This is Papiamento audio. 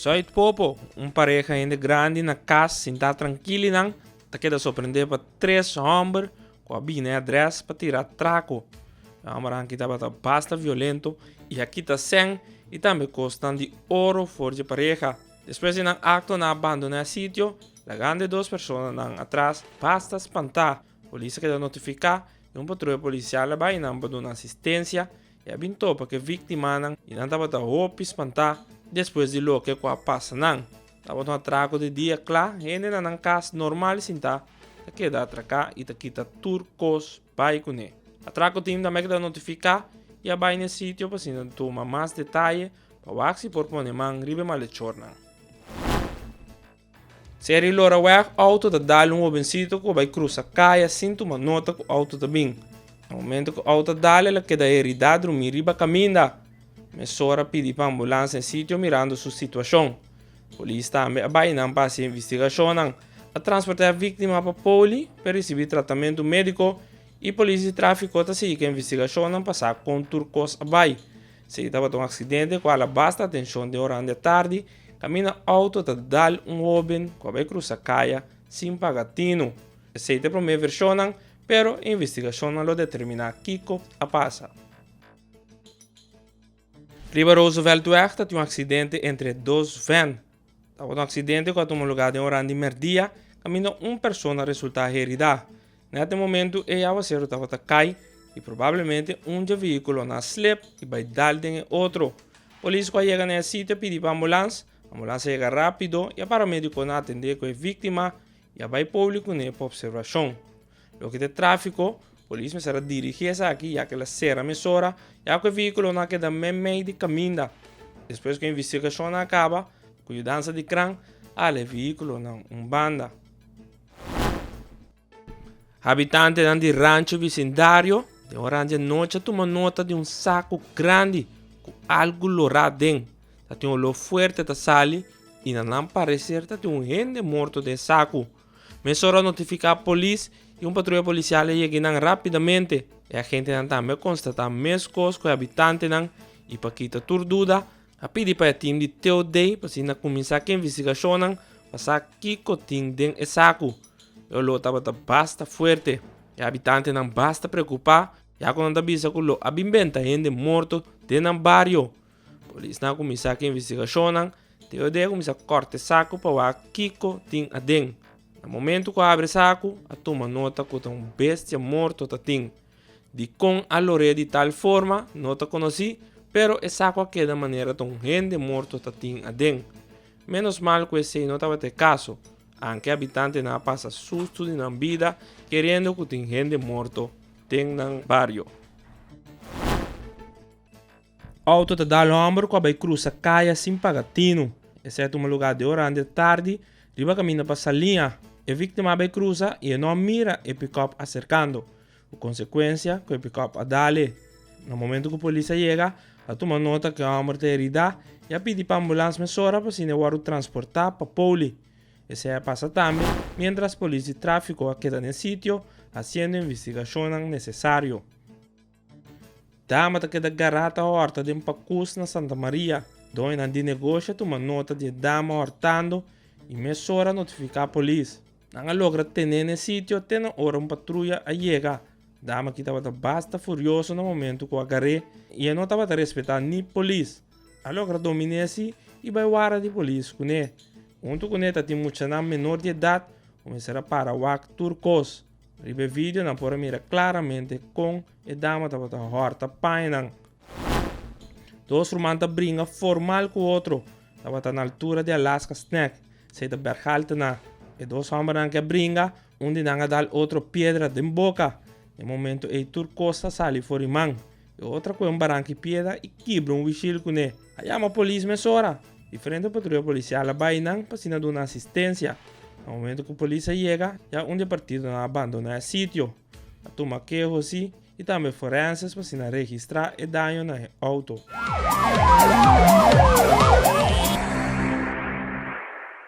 Zuid Popo, un pareha hende grandi na kas sintá trankilinan ta keda sorprendé pa tres hòmber ku a bini e adrès pa tira atrako. E hòmbernan aki tabata basta violento i a kita sèn i tambe kosnan di oro for dje pareha. Despues di nan akto nan a bandoná e sitio, lagando e dos personanan atras basta spantá. Polis a keda notifiká i un patruya polisial a bai nan pa duna asistensia i a bin topa ku e víktimanan i nan tabata hopi spantá despues di loke ku a pasa nan. Tabata un atrako di dia kla, hende na nan kas normal sintá ta keda atraká i ta kita tur kos bai kuné. Atrako team tambe a keda notifiká i a bai na e sitio pa asina tuma mas detaye pa wak si por pone man riba e malechornan. Seri lora weg, auto ta dal un hobensito ku a bai krusa kaya sin tuma nota ku auto ta bin. Na momento ku auto a dal el a keda heridá drumí riba kaminda. Mesora a pidi pa ambulans na e sitio mirando su situashon. Polis tambe a bai nan pa hasi investigashonnan. A transportá e víktima pa poli pa e risibí tratamentu médiko i polis di tráfiko ta sigui ku e investigashonnan pa sa kon tur kos a bai. Esei tabata un aksidente ku a hala basta atenshon den oran di atardi kaminda outo ta dal un hóben ku a bai krusa kaya sin paga tinu. Esei ta e promé vershonnan, pero e investigashonnan lo determiná kiko a pasa. Riba Rooseveltweg ta tin un aksidente entre dos vèn. Tabata un aksidente ku a tuma lugá den oran di mèrdia kaminda un persona a resultá heridá. Nèt e momentu ei awaseru tabata kai i probablemente un dje vehíkulonan a slep i bai dal den e otro. Polis ku a yega na e sitio a pidi pa ambulans. Ambulans a yega rápido i a paramédikonan a atendé ku e víktima i a bai poli kuné pa opservashon. Loke ta e tráfiko, polis mester a dirigí esaki ya ku el a sera mesora ya ku e vehíkulonan a keda meimei di kaminda. Despues ku e investigashonnan a kaba, ku yudansa di kran a hala e vehíkulonan un banda. Habitantenan di rancho bisindario den ora di anochi a tuma nota di un saku grandi ku algu lorá den. Ta tin oló fuerte ta sali i na nan pareser ta tin un hende morto den e saku. Mesora a notifiká polis i un patruya polisial a yega einan rápidamente. E agentenan tambe a konstatá meskos ku e habitantenan i pa kita tur duda A pidi pa e tim di TOD pa asina kuminsá ku investigashonnan pa sa kiko tin den e saku. E oló tabata basta fuerte. E habitantenan basta preokupá ya ku nan ta bisa ku lo a bin benta hende morto den nan bario. Polisnan a kuminsá ku investigashonnan. TOD a kuminsá kòrta e saku pa wak kiko tin aden. Na momentu ku a habri e saku a tuma nota ku ta un bestia morto ta tin. Dikon a lor'é di tal forma no ta konosí, pero e saku a keda manera ta un hende morto ta tin aden. Ménos mal ku esei no tabata e kaso, anke habitantenan a pasa sustu di nan bida keriendo ku tin hende morto den nan bario. Auto ta dal homber cu a bay crusa caya sin paga tinu. Esey a tuma lugar de ora ande tardi riba caminda pa Saliña. E victima a bay crusa y e no a mira e pickup acercando, cu consecuencia cu e pickup a dale. Na momento cu polis a yega, a tuma nota cu e homber ta herida y a pidi pa ambulans mesora pa asina e wordo transporta pa poli. Esey a pasa tambe mientras polis di trafico a keda n'e sitio haciendo investigacionnan necesario. Dama ta keda gará ta hòrta den pakus na Santa Maria. Doñonan di negoshi a tuma nota di e dama hòrtando i mesora a notifiká polis. Nan a logra ten'é na e sitio te na ora un patruya a yega. Dama aki tabata basta furioso na momentu ku a gar'é i e no tabata respetá ni polis. A logra domin'é si i bai wara di polis kuné. Huntu kuné ta tin muchanan menor di edat ku mester a para wak tur kos. Riba e video nan por a mira claramente con e dama tabata horta pañanan. Dos ruman ta bringa formal cu otro. Tabata na altura di Alaska Snack. Esey ta Berghalte na. E dos hombernan ke a bringa, un di nan a dal otro piedra den boca. Den momento ey tur cos ta sali for di man. E otro a coge un baranki piedra y kibra un wishil cune. A yama polis mesora. Diferente patruya policial a bay nan pa asina duna asistencia. Na momento cu polis a yega, ya un di e partidonan a bandona e sitio. A tuma keho si y tambe forenses pa asina registra e daño na e auto.